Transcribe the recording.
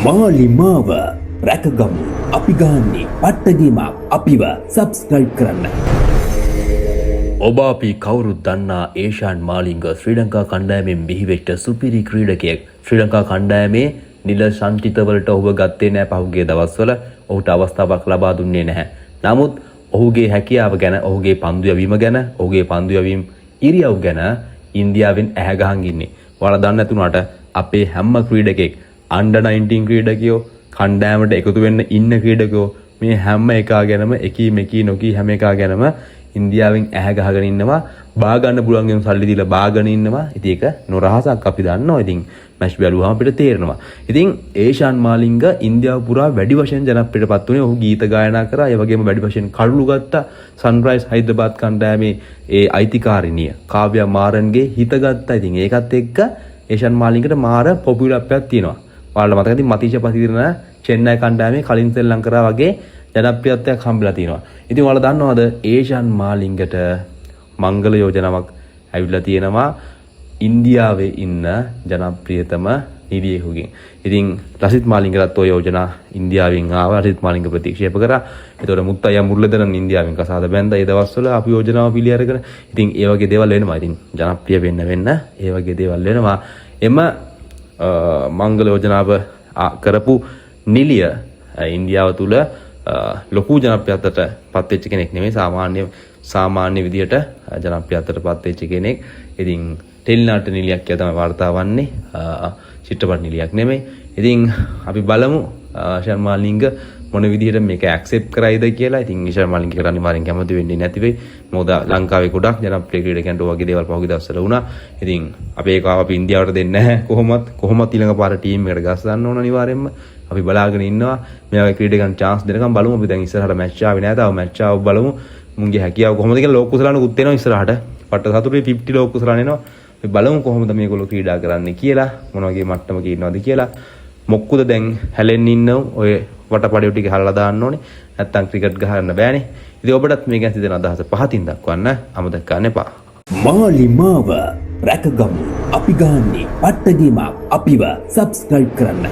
මාලිමාව රැකගමු. අපි ගහන්නේ පට්ට ගේමක්. අපිව සබස්ක්‍රයිබ් කරන්න. ඔබ අපි කවුරුත් දන්නා ඒෂාන් මාලිංග ශ්‍රී ලංකා කණ්ඩායමෙන් බිහිවෙච්ච සුපිරි ක්‍රීඩකයෙක්. ශ්‍රී ලංකා කණ්ඩායමේ නිල සංචිතවලට ඔහුව ගත්තේ නෑ පහුගිය දවස්වල. ඔහුට අවස්ථාවක් ලබා දුන්නේ නැහැ. නමුත් ඔහුගේ හැකියාව ගැන, ඔහුගේ පන්දු යැවීම ගැන, ඔහුගේ පන්දු යැවීම් ඉරියව් ගැන ඉන්දියාවෙන් ඇහැ ගහන් ඉන්නේ. ඔයාලා දන්නේ නැතුණාට අපේ හැම ක්‍රීඩකෙක්, අන්ඩර් 19 ක්‍රීඩකයෝ, කණ්ඩායමට එකතු වෙන්න ඉන්න ක්‍රීඩකයෝ, මේ හැම එකා ගැනම එකී මෙකී නොකී හැම එකා ගැනම ඉන්දියාවෙන් ඇහැ ගහගෙන ඉන්නවා. බා ගන්න පුළුවන් එම් සල්ලි දීලා බාගෙන ඉන්නවා. ඉතින් ඒක නොරහසක්, අපි දන්නවා. ඉතින් මැච් බැලුවහම අපිට තේරෙනවා. ඉතින් ඒෂාන් මාලිංග ඉන්දියාව පුරා වැඩි වශයෙන් ජනප්‍රියටපත් වුණේ ඔහු ගීත ගායනා කරා. ඒ වගේම වැඩි වශයෙන් කඩුළු ගත්තා. සන්රයිස් හයිද්‍රාබාද් කණ්ඩායමේ ඒ අයිතිකාරිනිය කාව්‍යා මාරන්ගේ හිත ගත්තා. ඉතින් ඒකත් එක්ක ඒෂාන් මාලිංගට මාර පොපියුලර් තියෙනවා. ඔයාලට මතක ඇති මතීෂ පතිරණ චෙන්නයි කණ්ඩායමේ කලින් සෙල්ලම් කරා වගේ ජනප්‍රියත්වයක් හම්බෙලා තියෙනවා. ඉතින් ඔයාලා දන්නවද, ඒෂාන් මාලිංගට මංගල යෝජනාවක් ඇවිල්ලා තියෙනවා ඉන්දියාවේ ඉන්න ජනප්‍රියතම නිලියෙකුගෙන්. ඉතින් ලසිත් මාලිංගටත් ඔය යෝජනා ඉන්දියාවෙන් ආවා. ලසිත් මාලිංග ප්‍රතික්ෂේප කරා. ඒතකොට මුත්තයියා මුරලිදරන් ඉන්දියාවෙන් කසාද බැන්දා ඒ දවස්වල අපි යෝජනාව පිළි අරගෙන. ඉතින් ඒ වගේ දේවල් වෙනවා. ඉතින් ජනප්‍රිය වෙන්න වෙන්න ඒ වගේ දේවල් වෙනවා. එම මංගල යෝජනාව කරපු නිලිය ඉන්දියාව තුල ලොකු ජනප්‍රියත්වයට පත් වෙච්ච කෙනෙක් නෙමෙයි, සාමාන්‍ය සාමාන්‍ය විදියට ජනප්‍රියත්වයට පත් වෙච්ච කෙනෙක්. ඉතින් ටෙලි නාට්‍ය නිලියක් කියලා තමයි වාර්තා වන්නේ. චිත්‍රපට නිලියක් නෙමෙයි. ඉතින් අපි බලමු ෂර්මාලිංග මොන විදිහට මේක ඇක්සෙප්ට් කරයිද කියලා. ඉතින් ඊෂාන් මාලිංග එකට අනිවාර්යෙන් කැමති වෙන්නේ නැති වෙයි. මොකද ලංකාවේ ගොඩක් ජනප්‍රිය ක්‍රීඩකයන්ට ඔය වගේ දේවල් පහුගිය දවස්වල වුණා. ඉතින් අපි ඒක අපි ඉන්දියාවට දෙන්නේ නැහැ කොහොමත්. කොහොමත් ඊළඟ පාර ටීම් එකට ගස්සන්න ඕන අනිවාර්යෙන්ම. අපි බලාගෙන ඉන්නවා මේ වගේ ක්‍රීඩකයන් චාන්ස් දෙනකම්. බලමු අපි දැන් ඉස්සරහට මැච් ආවේ නෑ තාම. මැච් ආව බලමු මුන්ගේ හැකියාව කොහොමද කියලා. ලෝක කුසලානකුත් එනවා ඉස්සරහට. පට්ට සතුටුයි, 50 ලෝක කුසලාන එනවා. අපි බලමු කොහොමද මේගොල්ලෝ ක්‍රීඩා කරන්නේ කියලා, මොන වගේ මට්ටමක ඉන්නවද කියලා. මොක්කුද දැන් හැලෙන්න ඉන්න ඔය වටපඩිය ටික හලලා දාන්න ඕනේ. නැත්තම් ක්‍රිකට් ගහන්න බෑනේ. ඉතින් ඔබටත් මේ ගැන සිතෙන අදහස පහතින් දක්වන්න අමතක කරන්න එපා. මාලිමාව රැකගමු. අපි ගහන්නේ පට්ට ගේමක්. අපිව සබස්ක්‍රයිබ් කරන්න.